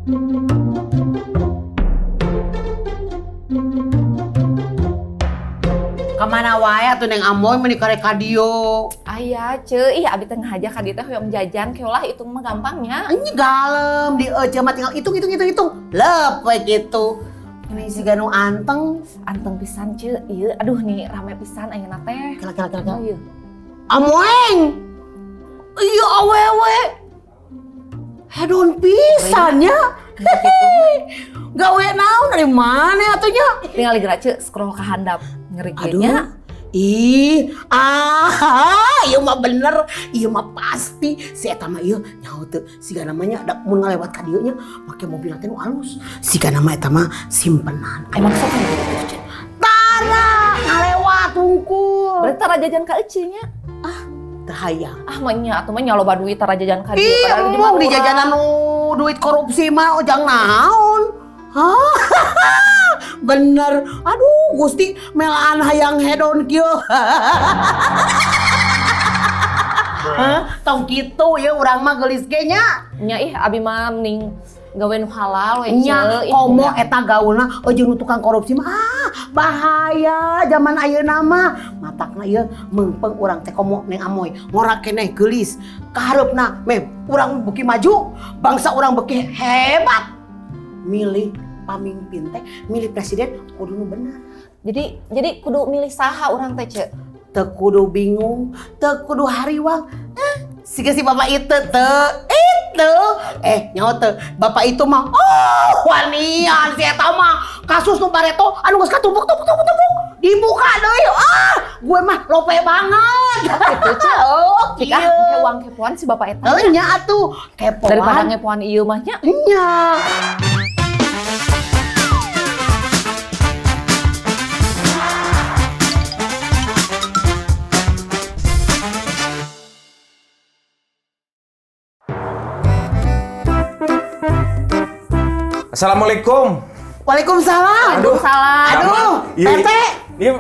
Kamana wae atuh Neng Amoy meuni karek ka dieu. Aya ce, ih abi teh ngahaja ka dieu teh hoyong jajan keolah hitung mah gampangnya. Ini galem di ece mah tinggal hitung hitung hitung hitung. Lep we kitu. Ini siga nu anteng. Anteng pisan ce, ieu aduh nih rame pisan ayeuna teh. Kela kela kela. Oh, ieu. Amoeng. Iya awewe. Hedon pisan nya. Gawe naon dari mana atuh nya? Tinggal geura ce scroll ka handap ngeri Aduh. nya. Ih, ah, ieu mah bener, ieu mah pasti. Si eta mah ieu nyaho teu, siga namanya da mun ngalewat ka dieu nya make mobil teh nu alus. Siga nama eta mah simpenan. Emang sok gitu ce. Tara ngalewat hungkul. Berarti tara jajan ka ece nya. Ah, teu hayang. Ah mah nya atuh mah nya loba duit tara jajan ka dieu. Ih, embung di jajanan nu duit korupsi mah ojang naon. Hah? Bener. Aduh, Gusti melaan hayang hedon kieu. Hah? Tong kitu ya urang mah geulis ge nya. Nya ih abi mah mending gawe nu halal we nya. Komo eta gaulna jeung nu tukang korupsi mah ah bahaya zaman ayeuna mah. Matakna ieu meungpeung urang teh komo Neng Amoy ngora keneh geulis. Kahareupna meh urang beuki maju, bangsa urang beuki hebat. Milih pamimpin teh, milih presiden kudu nu bener. Jadi kudu milih saha urang teh, Ce? Teu kudu bingung, teu kudu hariwang. Siga si bapak itu teu, itu. Nyaho teu, bapak itu mah oh, wanian si eta mah. Kasus nu bareto anu geus katumpuk tumpuk tumpuk tumpuk dibuka deui. Ah, gue mah lope banget. Gitu, Ce. Oh, kieu. Ah, uang kepoan si bapak eta. Heuh nya atuh, kepoan. Daripada ngepoan ieu mah nya. Nya. Assalamualaikum. Waalaikumsalam. Aduh. Waalaikumsalam. Aduh, Iya. PT. Iya.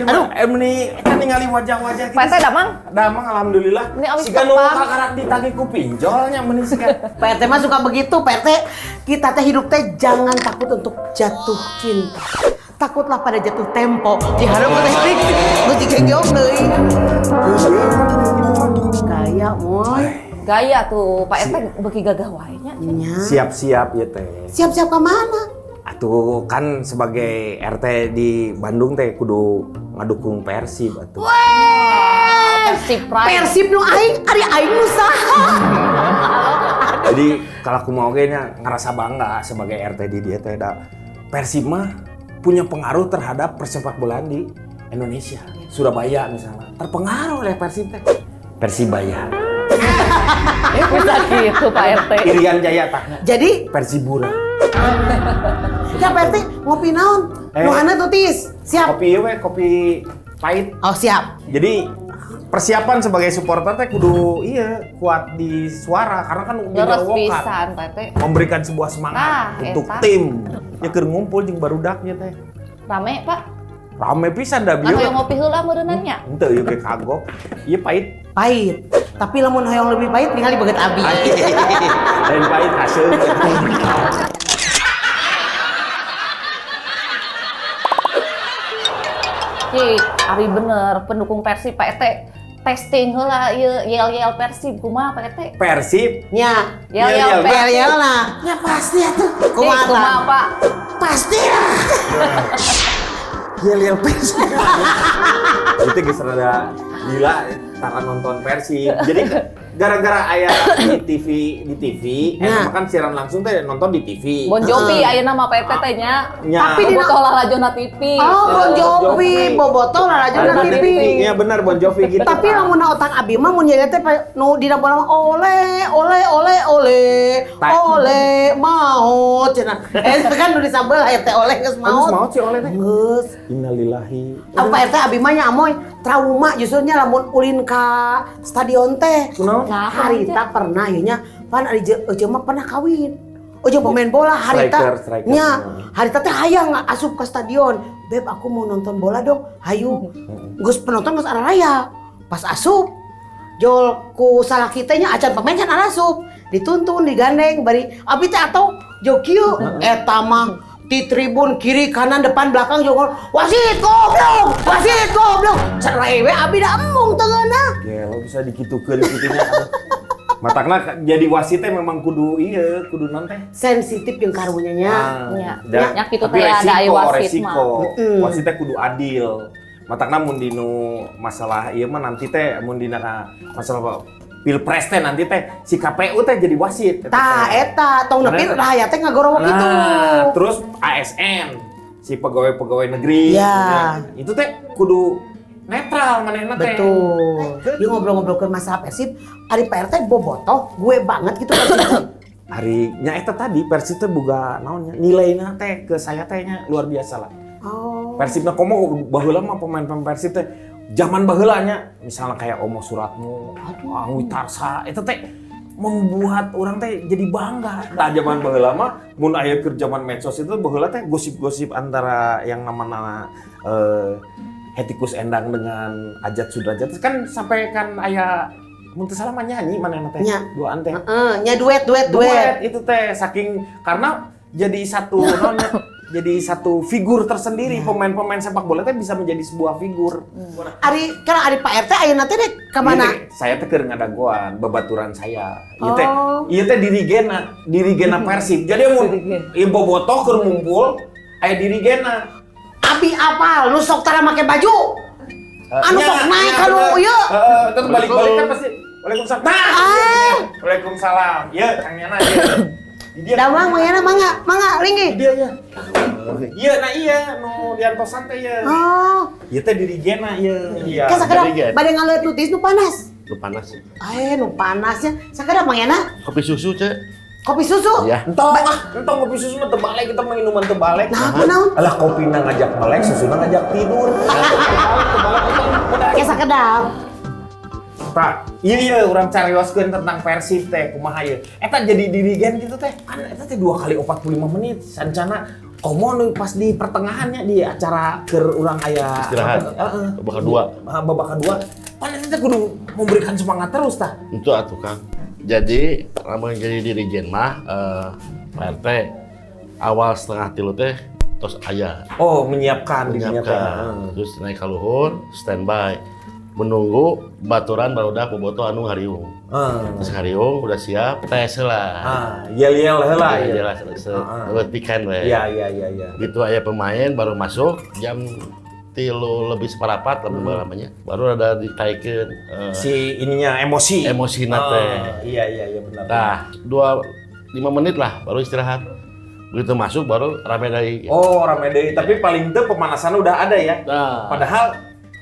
Aduh. Meni kan ningali wajah-wajah gitu. PT damang? Damang alhamdulillah. Ini awis siga nu tepang. kakarak ditagih ku pinjolnya meni siga. PT mah suka begitu, PT. Kita teh hidup teh jangan takut untuk jatuh cinta. Takutlah pada jatuh tempo. Diharap teh geus digegeong deui. Gaya moy. Gaya tuh, Pak RT beuki gagah wae nya. Siap-siap ya teh. Siap-siap ke mana? Atuh kan sebagai RT di Bandung teh kudu ngadukung Persib atuh. Weh, Persib Pride. Persib nu aing, ari aing nu saha? Jadi kalau aku mau ge nya ngerasa bangga sebagai RT di dia teh da Persib mah punya pengaruh terhadap persepak bolaan di Indonesia. Surabaya misalnya terpengaruh oleh Persib teh. Persibaya. Bisa gitu Pak RT. Irian Jaya tah. Jadi Persibura. Ya Pak RT ngopi naon? Nu hana tuh tis. Siap. Kopi we, kopi pahit. Oh, siap. Jadi persiapan sebagai supporter teh kudu iya kuat di suara karena kan Leres pisan Pak RT. Memberikan sebuah semangat untuk tim. Ya keur ngumpul jeung barudaknya teh. Rame, Pak? Rame pisan da bieu. Anu ngopi heula meureunnan nya. Henteu ieu ge kagok. Ieu pahit. Pahit. Tapi lamun hoyong lebih pahit ningali beget abi. Lain pahit hasil. Ki, ari bener pendukung Persib Pak RT. Testing heula ieu yel-yel Persib kumaha Pak RT? Persib nya. Yel-yel Persib. Yel-yel lah. Ya pasti atuh. Kumaha kumaha Pak? Pasti lah. Yel-yel Persib. Itu geus rada gila tara nonton Persib. Jadi gara-gara aya di TV, Nah. kan siaran langsung teh nonton di TV. Bon Jovi ayeuna mah Pak RT teh nya. Tapi di Bobotoh lalajona TV. Oh, Bon Jovi, Bobotoh lalajona TV. Iya benar Bon Jovi gitu. Tapi lamun otak abi mah mun nyeri teh nu dina bola mah oleh oleh oleh oleh oleh maot cenah. Kan nu disabel RT oleh geus maot. Geus maot sih oleh teh. Geus. Innalillahi. Apa RT abi mah nya amoy trauma justru nya lamun ulin ka stadion teh. Kunaon? Harita pernah ieu nya pan ari ece mah pernah kawin. Ojo pemain bola harita. Striker. Nya, harita teh hayang asup ke stadion. Beb, aku mau nonton bola dong. Hayu. Geus penonton geus araraya. Pas asup, jol ku salah kita nya acan pemain can arasup. Dituntun digandeng bari abi teh atau jauh kieu eta mah di tribun kiri kanan depan belakang jauh wasit goblok wasit goblok cerai we abi da embung teu ngeunah. Gelo bisa dikitukeun kitunya. Matakna jadi wasit teh memang kudu ieu, kudu non teh. Sensitif jeung karunya nya. Nya. Nya kitu teh ada aya wasit mah. Wasit teh kudu adil. Matakna mun dinu masalah ieu mah nanti teh mun dina masalah pilpres teh nanti teh si KPU teh jadi wasit. Tah eta tong nepi rakyat teh ngagorowok kitu. Terus ASN si pegawai-pegawai negeri ya. Itu teh kudu netral manehna teh. Betul. Dia ngobrol-ngobrolkeun masalah Persib, ari Pak RT bobotoh gue banget gitu Persib. Ari nya eta tadi Persib teh boga naonnya nilaina teh ke saya teh nya luar biasa lah. Oh. Persibna komo baheula mah pemain-pemain Persib teh zaman baheula nya misalnya kayak Omo Suratmo, Angwi Tarsa eta teh membuat orang teh jadi bangga. Nah zaman baheula mah mun aya keur zaman medsos itu baheula teh gosip-gosip antara yang nama-nama Hetikus Endang dengan Ajat Sudrajat kan sampai kan aya mun teu salah mah nyanyi manehna teh duaan teh. Heeh, nya duet itu teh saking karena jadi satu jadi satu figur tersendiri pemain-pemain sepak bola teh bisa menjadi sebuah figur. Ari kan ari Pak RT ayeuna teh dek ka mana? Saya teh keur ngadagoan babaturan saya. Ieu teh dirigena Persib. Jadi mun ieu bobotoh keur ngumpul aya dirigena. Abi apal nu sok tara make baju. Anu sok naik ka nu ieu. Heeh, terus balik-balik kan pasti Waalaikumsalam. Nah, Waalaikumsalam. Ieu Kang Yana ieu. Damang Mang Yana mangga linggih. Dia ya. Iya nah iya nu diantosan teh ieu. Oh. Ieu teh dirigena ieu. Iya. Ka sakedap bade ngaleut nu tiis nu panas. Nu panas. Nu panasnya. Sakedap Mang Yana. Kopi susu, Cek. Kopi susu? Iya. Entong ah, entong kopi susu mah tebalik kita minuman tebalik. Nah, kunaon? Alah kopina ngajak melek, susuna ngajak tidur. Ya sakedap. Pak, iya urang carioskeun tentang Persib teh kumaha ieu. Eta jadi dirigen gitu teh. Kan eta teh 2 kali 45 menit sancana komo nu pas di pertengahannya di acara keur urang aya istirahat. Heeh. Babak kedua. Babak kedua. Pan eta teh kudu memberikan semangat terus tah. Itu atuh Kang. Jadi lamun jadi dirigen mah Pak RT awal 2:30 teh tos aya. Oh, menyiapkan dirinya teh. Terus naik ka luhur, standby. Menunggu baturan barudak bobotoh anu ngariung. Terus ngariung udah siap, tes lah. Yel-yel heula ya. Yel letikan we. Iya. Gitu aya pemain baru masuk jam 2:45 lebih lamanya. Baru ada ditaikeun si ininya emosi. Emosina teh. Iya benar. Nah, 5 menit lah baru istirahat. Begitu masuk baru rame deui. Oh, rame deui. Tapi paling teu pemanasan udah ada ya. Nah.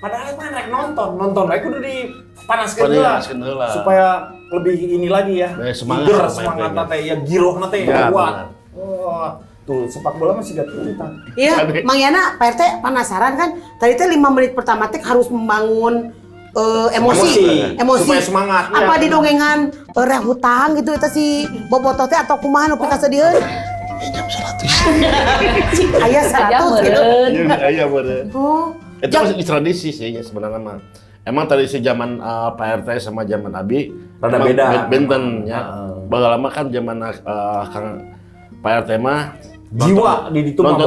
Padahal emang rek nonton rek kudu dipanaskeun heula supaya lebih ini lagi ya. Semangat, semangat teh ya girohna teh ya, kuat. Oh, tuh sepak bola masih gak kita. Iya, Mang Yana, Pak RT penasaran kan? Tadi teh 5 menit pertama teh harus membangun emosi. Supaya semangat. Apa ya. Didongengan reh hutang gitu eta si bobotoh teh atau kumaha nu pikaseudiheun? Jam 100. Aya 100 gitu. Iya, meureun. Oh. Itu masih tradisi sih ya sebenarnya mah. Emang tradisi zaman Pak RT sama zaman Abi rada beda. Benten ya. Baheula mah kan zaman Kang Pak RT mah jiwa di ditu mah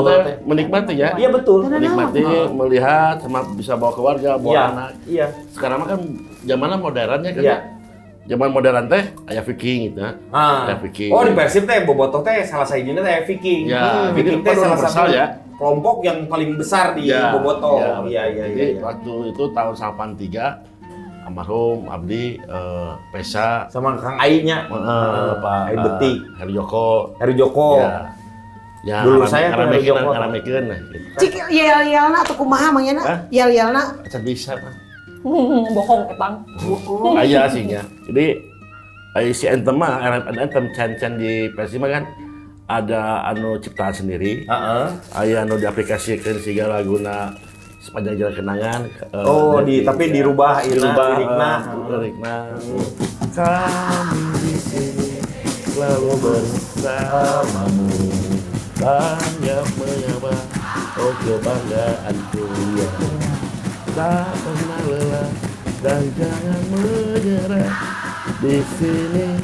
menikmati ya. Iya betul. Menikmati, melihat sama bisa bawa keluarga, bawa anak. Iya. Sekarang mah kan zamannya modernnya kan. Iya. Zaman modern teh aya Viking gitu. Aya Viking. Oh, di Persib teh bobotoh teh salah sahijina teh Viking. Ya, Viking teh salah satu ya. Kelompok yang paling besar di Bobotoh. Iya. Jadi waktu itu tahun 83 almarhum Abdi Pesa sama Kang Ai-nya. Pak Ai Beti, Heru Joko. Heru Joko. Ya. Dulu saya Heru Joko. Ngaramekeun nah gitu. Cik yel-yelna atau kumaha Mang Yana? Yel-yelna acan bisa mah. Bohong etang. Aya sih nya. Jadi si anthem mah anthem chan-chan di Persib mah kan ada anu ciptaan sendiri, aya anu diaplikasikan siga laguna sepanjang jalan kenangan. Tapi dirubah, lirikna. Kami di sini selalu bersamamu, bangga menyapa, oh kebanggaanku. Tak pernah lelah dan jangan menyerah. Di sini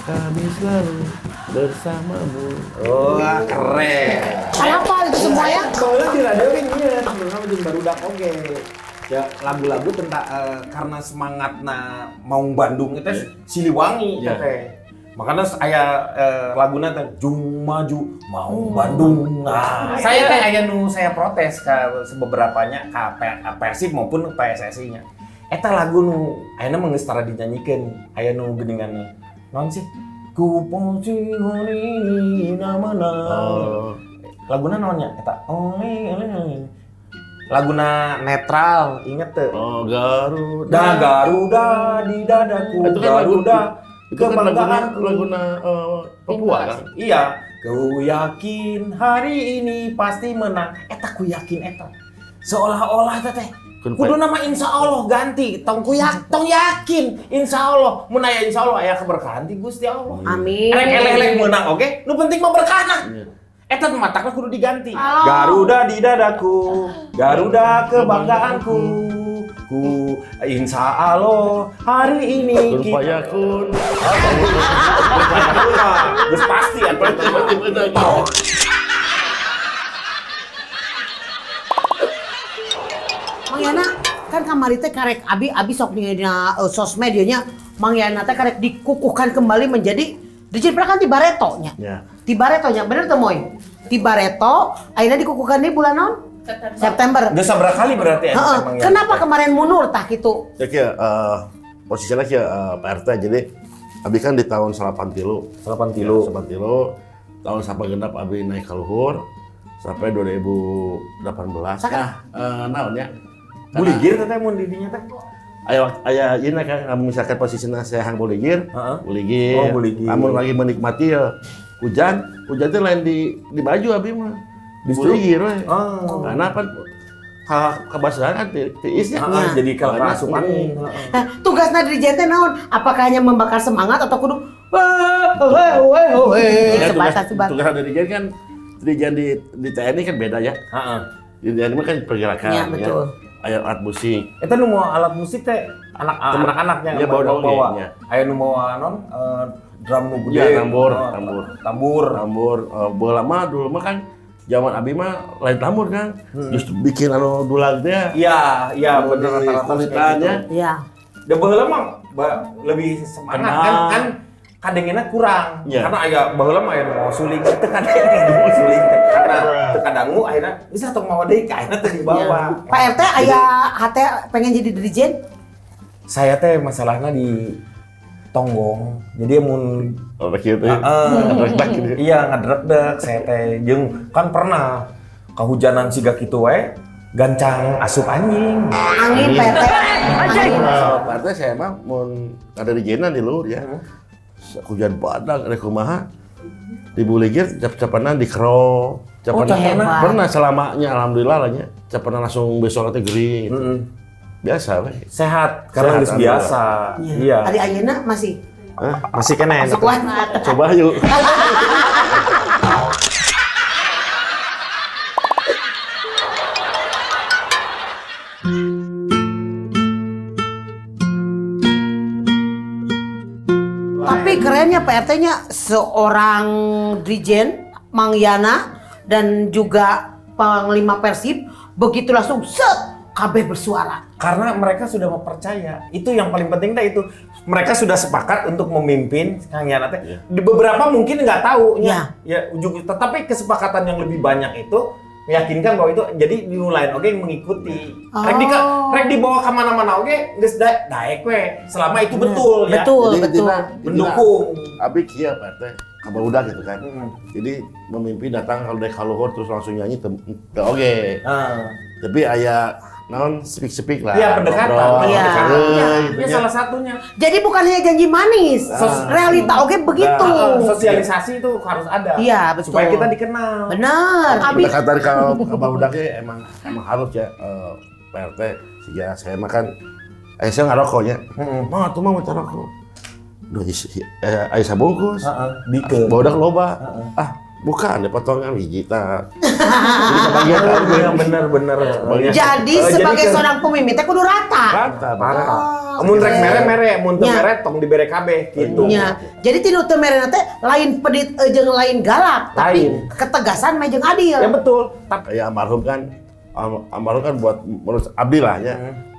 Kami selalu bersamamu. Oh, keren. Kenapa itu semua ya? Soalnya di radio kan iya, sebenarnya jeung barudak oge. Ya lagu-lagu tentang karena semangatna Maung Bandung itu Siliwangi teh. Makanya aya laguna teh Jung Maju Maung Bandung. Nah, saya teh aya nu saya protes ke beberapanya ka Persib maupun PSSI-nya. Eta lagu nu ayeuna mah geus tara dinyanyikeun, aya nu geuninganna. Naon sih? Ku poci ini namana. Laguna naonnya eta? Oh, laguna netral, inget teu? Oh, Garuda. Da Garuda di dadaku. Itu kan Garuda itu kan kebanggaanku. Laguna Papua kan? Iya. Ku yakin hari ini pasti menang. Eta ku yakin eta. Seolah-olah teh kudu nama insya Allah ganti. Tong ku tong yakin insya Allah. Mun aya insya Allah aya keberkahan ti Gusti Allah. Amin. Rek eleh-eleh menang oke. Nu penting mah berkahna. Eta matakna kudu diganti. Garuda di dadaku, Garuda kebanggaanku. Ku insya Allah hari ini kita kun. Geus pasti atuh. Mang Yana kan kamari teh karek abi sok dina sosmed ieu nya Mang Yana teh karek dikukuhkan kembali menjadi Dirjen kan ti Bareto nya. Ya. Ti Bareto nya bener teu Moy? Ti Bareto ayeuna dikukuhkan di bulan naon? September. Geus sabaraha kali berarti ya, Mang Yana. Kenapa kemarin mundur tah kitu? Ya kieu posisinya kieu Pak RT jadi abi kan di tahun 83. 83. 83 tahun sampai genap abi naik ka luhur sampai 2018. Nah, naon nya? Buligir teh mun di dinya teh. Ayo aya ieu kan misalkan posisinya saya hang buligir, buligir. Oh, buligir. Amun lagi menikmati ya hujan, hujan teh lain di baju abi mah. Di buligir we. Oh. Karena pan kebasahan kan tiisnya. Jadi kalau masuk angin. Nah, tugasna dirijen teh naon? Apakah hanya membakar semangat atau kudu tugas dirijen kan dirijen di TNI kan beda ya. Heeh. Di TNI mah kan pergerakan ya. Betul. Aya alat musik. Eta nu mau alat musik teh anak-anaknya ya, bawa. Aya nu mawa non drum nu gede. Ya, tambur, tambur. Tambur. Baheula mah dulu mah kan zaman abi mah lain tambur kan. Justru bikin anu dulag teh. Iya, iya bener rata-rata. Iya. Da baheula mah lebih semangat kan kadengena kurang. Ya. Karena aya baheula mah aya nu mau suling teu kadenge nu suling teh. Karena teu kadangu akhirna bisa tong mawa deui ka akhirna teu dibawa. Ya. Pak RT aya hate pengen jadi dirijen? Saya teh masalahna di Tonggong. Jadi mun kieu teh. Ngedrek-dek gitu. Iya, ngedrek-dek saya teh jeung kan pernah kehujanan siga kitu wae gancang asup anjing. Angin Pak RT. Pak RT saya mah mun ada dirijenan di luhur ya. Hujan badak rek kumaha di Buligir capanan di kero capanan pernah selamanya alhamdulillah lah nya capanan langsung besok teh gering gitu. Biasa we sehat karena geus biasa. Iya. Ari ayeuna masih masih kena masih kuat. Coba yuk. Tapi kerennya Pak RT-nya seorang dirijen Mang Yana dan juga Panglima Persib begitu langsung set kabeh bersuara. Karena mereka sudah mempercaya. Itu yang paling penting teh itu. Mereka sudah sepakat untuk memimpin Kang Yana teh. Yeah. Di beberapa mungkin nggak tahu ya. Ya, ujung tetapi kesepakatan yang lebih banyak itu meyakinkan bahwa itu jadi diulain oke mengikuti. Oh. Rek dibawa ke mana-mana oke geus daek we. Selama itu betul ya. Betul, jadi, betul. Mendukung. Abi kieu Pak RT, kabar udah gitu kan. Jadi memimpin datang kalau dari kaluhur terus langsung nyanyi teu oke. Tapi aya naon speak-speak lah. Iya, pendekatan. Iya. Iya, salah satunya. Jadi bukan hanya janji manis, realita oke begitu. Sosialisasi itu harus ada. Iya, betul. Supaya kita dikenal. Benar. Pendekatan kalau kabar budaknya emang harus ya Pak RT. Sehingga saya makan saya nggak rokoknya. Mau tuh mau rokok. Duh, aya sabungkus. Heeh, bikeun. Barudak loba. Ah, Bukan, dipotongan hiji tah. Jadi kebagian Iya bener-bener. Jadi sebagai seorang pemimpin teh kudu rata. Rata, Parah. Oh, Mun rek oke. mere-mere, mun teu Nya. mere tong dibere kabeh gitu. Nya. Jadi tinu teu merena teh lain pedit jeung lain galak, tapi Lain. ketegasan mah jeung adil. Ya betul. Tapi Ya almarhum kan almarhum kan buat menurut abdi lah ya.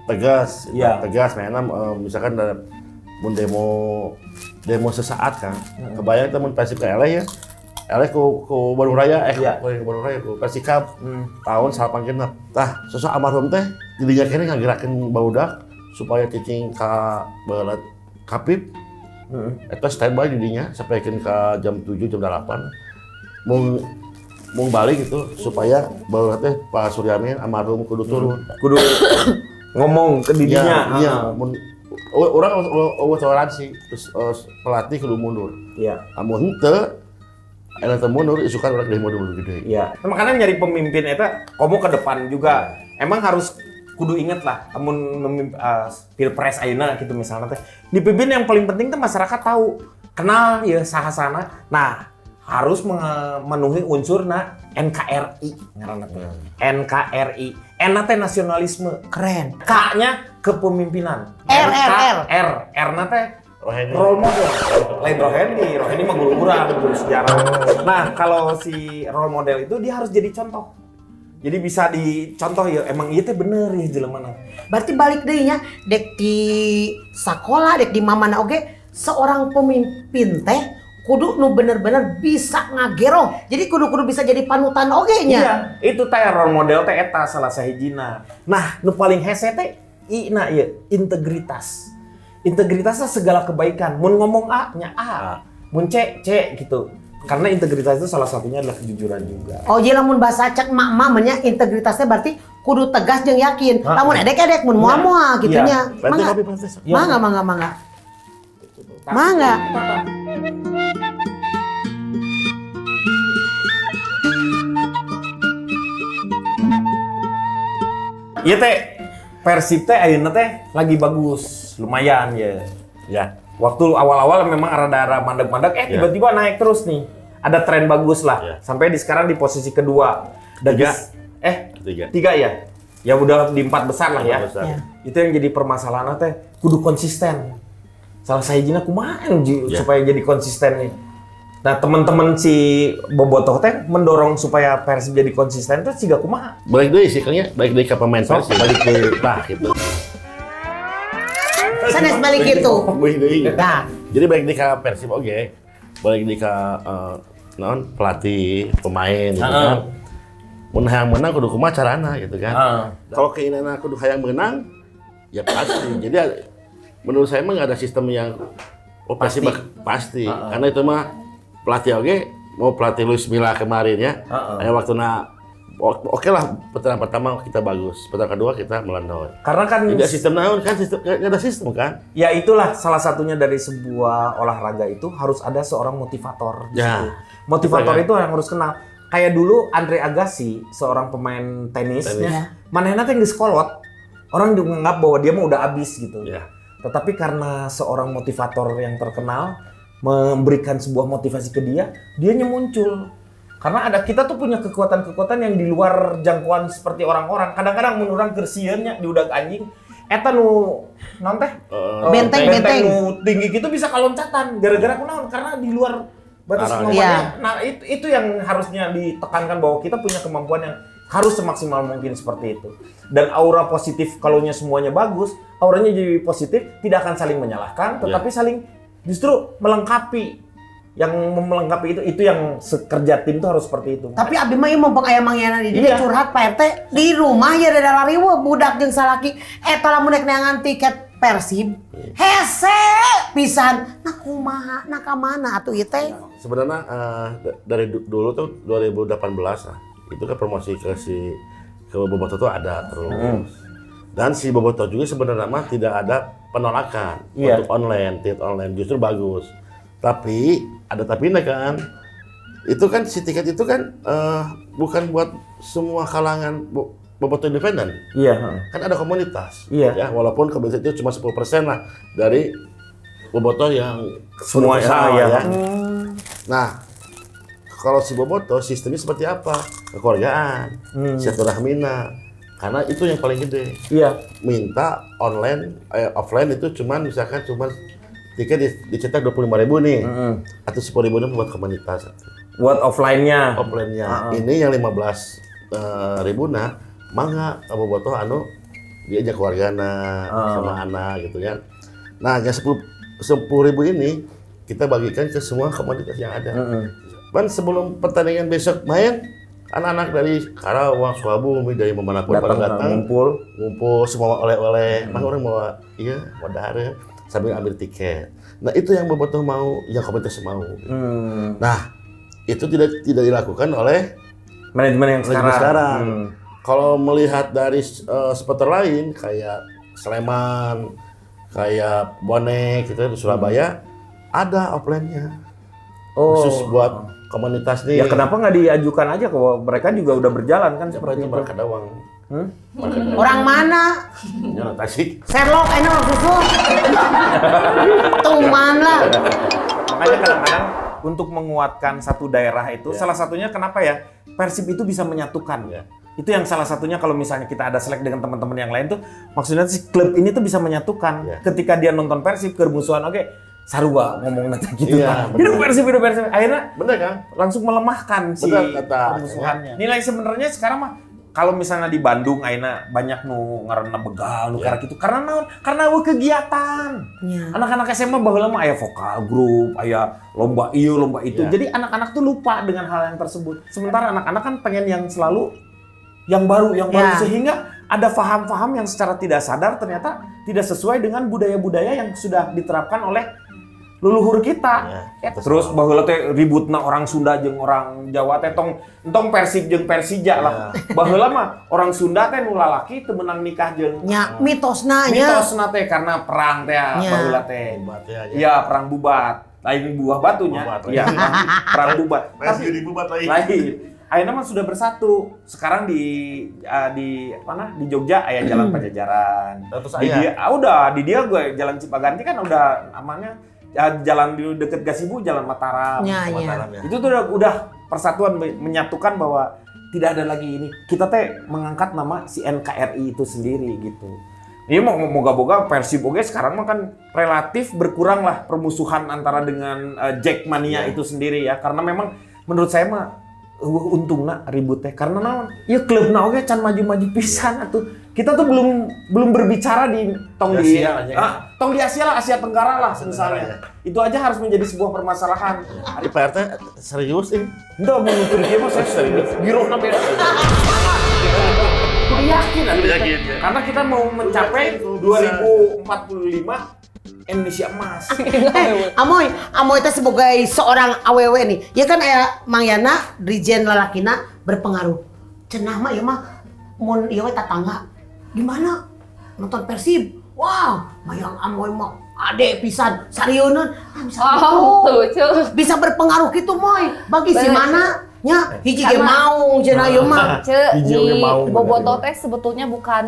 Tegas, Iya. tegas mainnya misalkan ada mun demo demo sesaat kan. Kebayang temen Persib ke LA ya. LA ku Bandung Raya, Iya. ku Bandung Raya ku Persikab tahun 86. Tah, sosok almarhum teh didinya kene ngagerakeun barudak supaya cicing ka baheula Kapip. Eta standby didinya sampaikeun ka jam 7 jam 8. Mung mung balik gitu supaya baheula teh Pak Suryamin almarhum kudu turun. kudu ngomong ke didinya. Iya, mun urang eueuh toleransi terus pelatih kudu mundur. Iya. Amun henteu eta teu mundur isukan urang demo dulu gede. Iya. Nah, makanya nyari pemimpin eta komo ke depan juga. Emang harus kudu inget lah amun pilpres ayeuna gitu misalnya teh. Dipimpin yang paling penting teh masyarakat tahu, kenal ya sahasana. Nah, harus memenuhi unsur na NKRI ngaranna teh. NKRI. N teh nasionalisme. Keren. K-nya kepemimpinan. R, R, R. R, R-na teh Roheni. Role model. Lain Roheni, Roheni mah guru urang, guru sejarah. Nah, kalau si role model itu dia harus jadi contoh. Jadi bisa dicontoh ya, emang ieu teh bener ya jelemana. Berarti balik deui nya dek di sakola, dek di mamana oge seorang pemimpin teh kudu nu bener-bener bisa ngagero. Jadi kudu-kudu bisa jadi panutan oge nya. Iya, itu teh role model teh eta salah sahijina. Nah, nu paling hese teh I na ieu, integritas. Integritasnya segala kebaikan. Mun ngomong A nya A, mun C C gitu. Karena integritas itu salah satunya adalah kejujuran juga. Oh, jadi lamun bahasa cek mak-mak menya integritasnya berarti kudu tegas jeung yakin. Lamun edek-edek mun moal-moal gitu nya. Berarti Mangga. kopi pantes. Mangga mangga mangga. Mangga. Iya teh Persib teh ayeuna teh lagi bagus, lumayan ya. Ya. Waktu awal-awal memang rada-rada mandek-mandek, Ya. tiba-tiba naik terus nih. Ada tren bagus lah. Ya. Sampai di sekarang di posisi kedua. Dan Tiga. Tiga. Tiga ya? Ya udah di empat besar lah ya. Empat besar. Ya. Itu yang jadi permasalahan teh kudu konsisten. Salah sahijina kumaha Ya. supaya jadi konsisten nih. Nah, teman-teman si Bobotoh teh mendorong supaya Persib jadi konsisten tuh siga kumaha? Balik deui sih kayaknya, balik deui ke pemain Persib, balik deui tah gitu. Sanes balik itu. Balik deui. Nah. Jadi balik deui ka Persib oge. Balik deui ka naon pelatih, pemain gitu kan. Mun hayang menang kudu kumaha carana gitu kan. Kalau keinginan kudu hayang menang, ya pasti. Jadi menurut saya emang nggak ada sistem yang oh pasti pasti. Karena itu mah pelatih oge mau pelatih Luis Milla kemarin ya. Aya waktuna oke lah pertandingan pertama kita bagus, pertandingan kedua kita melandoi. Karena kan Tidak sistem naon kan sistem nggak ada sistem kan? ya itulah salah satunya dari sebuah olahraga itu harus ada seorang motivator di Ya. situ. Motivator Betul, itu yang harus kenal. Kayak dulu Andre Agassi, seorang pemain tenis, Tenis. ya. Manehna teh geus kolot. Orang menganggap bahwa dia mah udah abis gitu. Ya. Tetapi karena seorang motivator yang terkenal memberikan sebuah motivasi ke dia, dianya muncul. Karena ada kita tuh punya kekuatan-kekuatan yang di luar jangkauan seperti orang-orang. Kadang-kadang mun urang keur sieun nya diudag anjing, eta nu naon teh? Benteng, benteng. nu tinggi gitu bisa kaloncatan gara-gara kunaon? Karena di luar batas Arah. kemampuannya. Iya. Nah, itu yang harusnya ditekankan bahwa kita punya kemampuan yang harus semaksimal mungkin seperti itu. Dan aura positif kalau nya semuanya bagus, auranya jadi positif, tidak akan saling menyalahkan, tetapi saling justru melengkapi. Yang melengkapi itu yang sekerja tim tuh harus seperti itu. Tapi abdi mah ieu mumpung aya Mang Yana di dieu Iya. curhat Pak RT di rumah ya rada riweuh budak jeung salaki eta lamun rek neangan tiket Persib hese pisan nah kumaha nah ka mana atuh ieu teh Sebenarnya dari dulu tuh 2018 lah, itu kan promosi ke si ke Bobotoh tuh ada terus. Dan si Bobotoh juga sebenarnya mah tidak ada penolakan Iya. untuk online, tiket online justru bagus. Tapi ada tapinya kan. Itu kan si tiket itu kan bukan buat semua kalangan Bobotoh independen. Iya. Kan ada komunitas. Iya. Ya, walaupun komunitas itu cuma 10% lah dari Bobotoh yang Semua, universal, ya, iya. ya. Nah, Kalau si Bobotoh sistemnya seperti apa? Kekeluargaan, silaturahmina. Karena itu yang paling gede. Minta online, offline itu cuman misalkan cuman tiket dicetak 25.000 nih. Atau 10.000 buat komunitas. Buat offline-nya. Offline-nya. Ini yang 15 ribu nah, mangga ka Bobotoh anu diajak keluargana sama anak gitu kan. Nah, yang 10 10.000 ini kita bagikan ke semua komunitas yang ada. Kan sebelum pertandingan besok main, anak-anak dari Karawang, Sukabumi, dari manapun pada Datang datang, ngumpul. Ngumpul semua oleh-oleh. Mah orang mau iya, mau dahareun sambil ambil tiket. Nah, itu yang Bobotoh mau, yang komunitas mau. Nah, itu tidak tidak dilakukan oleh Manajemen yang manajemen sekarang. Sekarang. Kalau melihat dari supporter lain kayak Sleman, kayak Bonek gitu di Surabaya, ada offline-nya. Khusus buat komunitas nih. Ya kenapa nggak diajukan aja kalau mereka juga udah berjalan kan Siapa seperti itu itu. mereka dawang. Hmm? Orang mana? Ya, Tasik. Sherlock enak susu. Tuman lah. Makanya kadang-kadang untuk menguatkan satu daerah itu, salah satunya kenapa ya Persib itu bisa menyatukan. Itu yang salah satunya kalau misalnya kita ada selek dengan teman-teman yang lain tuh, maksudnya si klub ini tuh bisa menyatukan. Ketika dia nonton Persib, kermusuhan oke, sarua ngomong nanti gitu. Iya, kan. benar. Hidup Persib, hidup Persib. Akhirnya Bener kan? Langsung melemahkan si Benar kata permusuhannya. Nilai sebenarnya sekarang mah kalau misalnya di Bandung ayeuna banyak nu ngaranna begal nu karena gitu. Karena naon? Karena euweuh kegiatan. Anak-anak SMA baheula mah aya vokal grup, aya lomba ieu, lomba itu. Jadi anak-anak tuh lupa dengan hal yang tersebut. Sementara anak-anak kan pengen yang selalu yang baru sehingga ada paham-paham yang secara tidak sadar ternyata tidak sesuai dengan budaya-budaya yang sudah diterapkan oleh leluhur kita. Ya, Terus baheula teh ributna orang Sunda jeung orang Jawa teh tong entong Persib jeung Persija lah. Baheula mah orang Sunda teh nu lalaki teu meunang nikah jeung Nya mitosna nya. Mitosna teh karena perang teh baheula teh. Bubat ya, ya. Iya, perang Bubat. Lain buah batunya. Bubat, Iya, perang Bubat. Tapi di Bubat lagi. Lain. Ayeuna mah sudah bersatu. Sekarang di mana? Di Jogja aya Jalan Pajajaran. Terus Di aya. dia udah, di dia gue Jalan Cipaganti kan udah namanya jalan di deket Gasibu Jalan Mataram. Nya, nya. Mataram ya. Itu tuh udah persatuan menyatukan bahwa tidak ada lagi ini. Kita teh mengangkat nama si NKRI itu sendiri gitu. Ini mau moga-moga Persib oge sekarang mah kan relatif berkurang lah permusuhan antara dengan Jackmania itu sendiri ya. Karena memang menurut saya mah euweuh untungna ribut teh karena naon? Ya klubna oge can maju-maju pisan atuh. Kita tuh belum belum berbicara di tong Di di, Asia aja ya. ah, tong di Asia lah, Asia Tenggara lah Asia misalnya. Tenggara, Itu aja harus menjadi sebuah permasalahan. Di Pak RT serius ini. Enggak mau nutur kieu mah saya serius. Girohna beda. Kudu yakin atuh. Yakin, ya. Karena kita mau mencapai Yakin, bisa. 2045 Indonesia emas. Eh, Amoy, Amoy teh sebagai seorang awewe nih. Ya kan aya Mang Yana, Drijen lalakina berpengaruh. Cenah mah ieu mah mun ieu we tatangga. Gimana? Nonton Persib. Wah, mayang Amoy mah ade pisan, sarieuneun. Ah, bisa Oh, gitu. tuh, Ceu. Bisa berpengaruh gitu Moy. Bagi si Bener. mana? Nya hiji ge Karena- maung cenah ieu mah. Ce, Hiji di oge mau, Bobotoh bener. teh sebetulnya bukan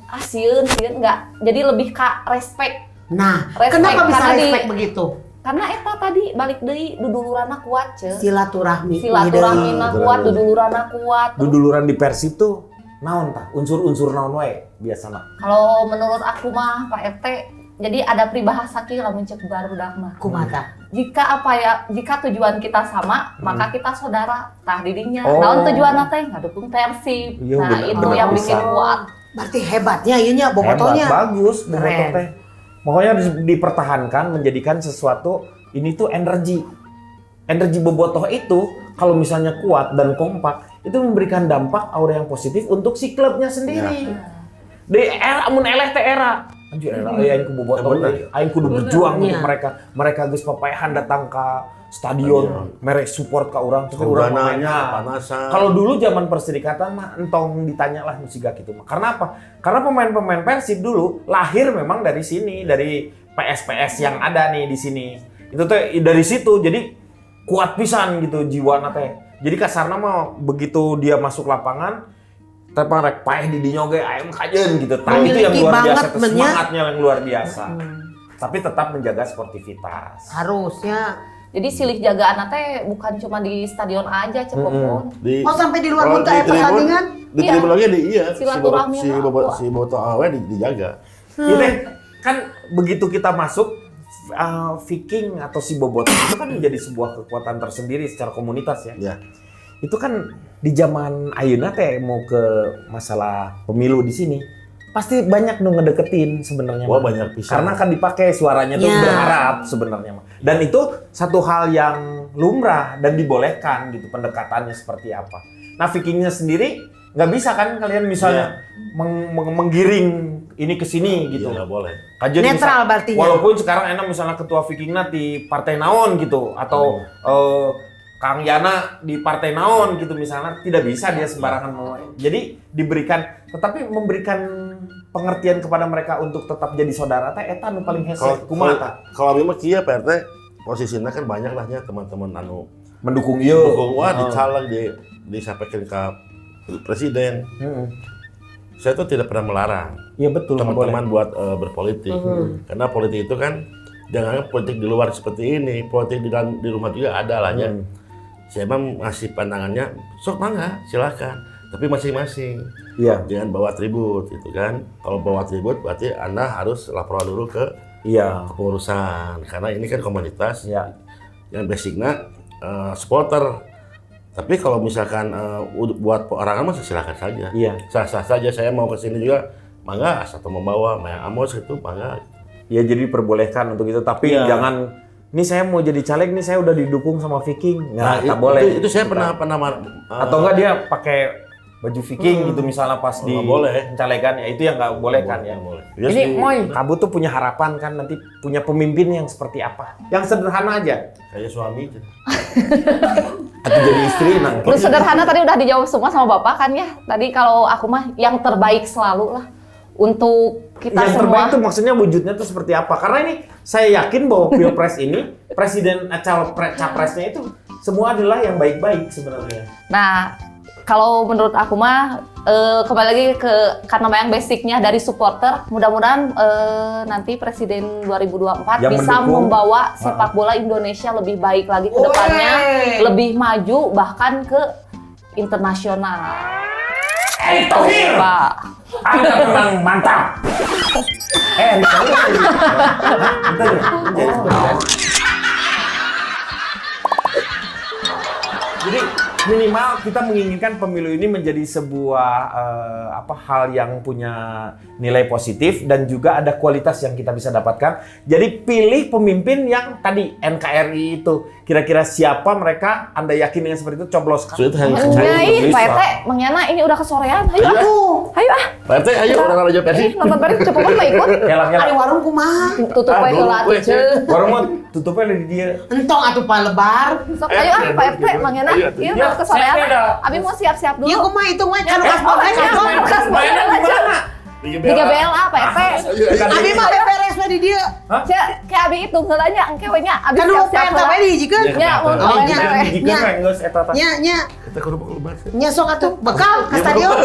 ah sieun, sieun enggak. Jadi lebih ka respect. Nah, Respect, kenapa bisa karena respect begitu? Karena eta tadi balik deui dudulurana kuat, Ce. Silaturahmi. Silaturahmina kuat, dudulurana kuat. Terus Duduluran di Persib tuh naon tah? Unsur-unsur naon wae biasana? kalau menurut aku mah Pak RT, jadi ada peribahasa kieu lamun cek barudak mah. Kumaha? Jika apa ya, jika tujuan kita sama, maka kita saudara. Tah didinya. Oh. Naon tujuan teh ngadukung Persib. Iya, Nah, bener- itu bener yang bikin pisan. kuat. Berarti hebatnya ieu nya bobotohnya. Hebat, bagus Bobotoh Keren. teh. Makanya harus dipertahankan menjadikan sesuatu ini tuh energi. Energi Bobotoh itu kalau misalnya kuat dan kompak itu memberikan dampak aura yang positif untuk si klubnya sendiri. Di era mun eleh teh era. Anjir era euy aing ku Bobotoh Ya, bener. euy. Aing kudu berjuang untuk Iya. mereka. Mereka geus papaehan datang ke stadion, mereka support ke urang, tapi urang mah Udananya, main. panasan. Kalau dulu zaman Perserikatan mah entong ditanya lah siga gitu mah. Karena apa? Karena pemain-pemain Persib dulu lahir memang dari sini, dari PSPS yang ada nih di sini. Itu tuh dari situ jadi kuat pisan gitu jiwa teh. Jadi kasarna mah begitu dia masuk lapangan teh rek paeh di dinya oge ayam kajeun gitu. Tah itu yang Memiliki luar biasa, banget, tuh, men, ya. semangatnya yang luar biasa. Tapi tetap menjaga sportivitas. Harusnya. Jadi silih jagaan teh bukan cuma di stadion aja cepopon. Oh sampai di luar muntah ya pertandingan? Di tribun lagi di iya. Silaturahmi si boto awe dijaga. Iya teh kan begitu kita masuk Viking atau si Bobotoh itu kan menjadi sebuah kekuatan tersendiri secara komunitas ya. Ya. Itu kan di zaman ayeuna teh mau ke masalah pemilu di sini pasti banyak nu ngedeketin sebenarnya. Wah, banyak pisan. Karena kan dipakai suaranya tuh berharap sebenarnya mah. Dan itu satu hal yang lumrah dan dibolehkan gitu pendekatannya seperti apa. Nah, Vikingnya sendiri nggak bisa kan kalian misalnya menggiring ini ke sini gitu. Iya, nggak boleh. Kajian netral berarti. Walaupun sekarang enak misalnya ketua Vikingnya di partai naon gitu atau Kang Yana di partai naon gitu misalnya, tidak bisa dia sembarangan mau. Jadi diberikan, tetapi memberikan pengertian kepada mereka untuk tetap jadi saudara teh eta nu paling hese. Kumaha tah? Kalau memang kieu Pak RT posisinya kan banyak lah nya teman-teman anu mendukung ieu. Mendukung wah dicaleg disampaikan ke presiden. Saya tuh tidak pernah melarang. Iya betul, teman-teman buat berpolitik. Karena politik itu kan jangan politik di luar seperti ini, politik di dalam di rumah juga ada lah ya. Saya emang masih pandangannya sok mangga silakan, tapi masing-masing. Iya. Jangan bawa atribut gitu kan. Kalau bawa atribut berarti Anda harus laporan dulu ke kepengurusan karena ini kan komunitas yang basicnya supporter. Tapi kalau misalkan buat perorangan mah silakan saja. Iya. Sah-sah saja saya mau ke sini juga mangga atau membawa Maya Amos itu mangga. Ya jadi diperbolehkan untuk itu, tapi jangan ini saya mau jadi caleg nih, saya udah didukung sama Viking. Nggak, tak boleh. Itu saya pernah atau enggak dia pakai baju Viking gitu misalnya pas di pencalegan, ya itu yang nggak boleh kan ya. Boleh. Ini Moy, kamu tuh punya harapan kan nanti punya pemimpin yang seperti apa? Yang sederhana aja. Kayak suami. Atau jadi istri nang. Lu sederhana tadi udah dijawab semua sama Bapak kan ya. Tadi kalau aku mah yang terbaik selalu lah untuk kita yang semua. Terbaik tuh maksudnya wujudnya tuh seperti apa? Karena ini saya yakin bahwa Pilpres ini presiden capresnya itu semua adalah yang baik-baik sebenarnya. Nah, kalau menurut aku mah kembali lagi ke karena yang basicnya dari supporter, mudah-mudahan nanti presiden 2024 yang bisa mendukung, membawa sepak bola Indonesia lebih baik lagi ke depannya, lebih maju bahkan ke internasional. Erick Thohir, Pak. Anda memang mantap. Erick Thohir. Jadi minimal kita menginginkan pemilu ini menjadi sebuah hal yang punya nilai positif dan juga ada kualitas yang kita bisa dapatkan. Jadi pilih pemimpin yang tadi NKRI itu. Kira-kira siapa mereka, Anda yakin dengan seperti itu, cobloskan. Iya, Pak RT, Mang Yana ini udah kesorean. Ayo ah. Ayo ah. Pak RT, ayo orang aja Persib. Nonton Persib cukup mah ikut. Ari warung kumaha? Tutup we heula atuh, Ceu. Warung mah tutupnya di dia. Entong atuh palebar. Sok ayo ah Pak RT, Mang Yana. Ieu udah kesorean. Abi mau siap-siap dulu. Ieu kumaha hitung we kan kasbon we kasbon. Mainan di mana? Di GBLA Pak RT. Abi mah beberes we di dieu. Cek, kayak abi hitung heula nya engke we nya abi siap-siap heula. Kan we dihijikeun. Nya, mun hijikeun we geus eta tah. Nya, nya. Kita kudu bekel. Nya sok atuh bekal ka stadion.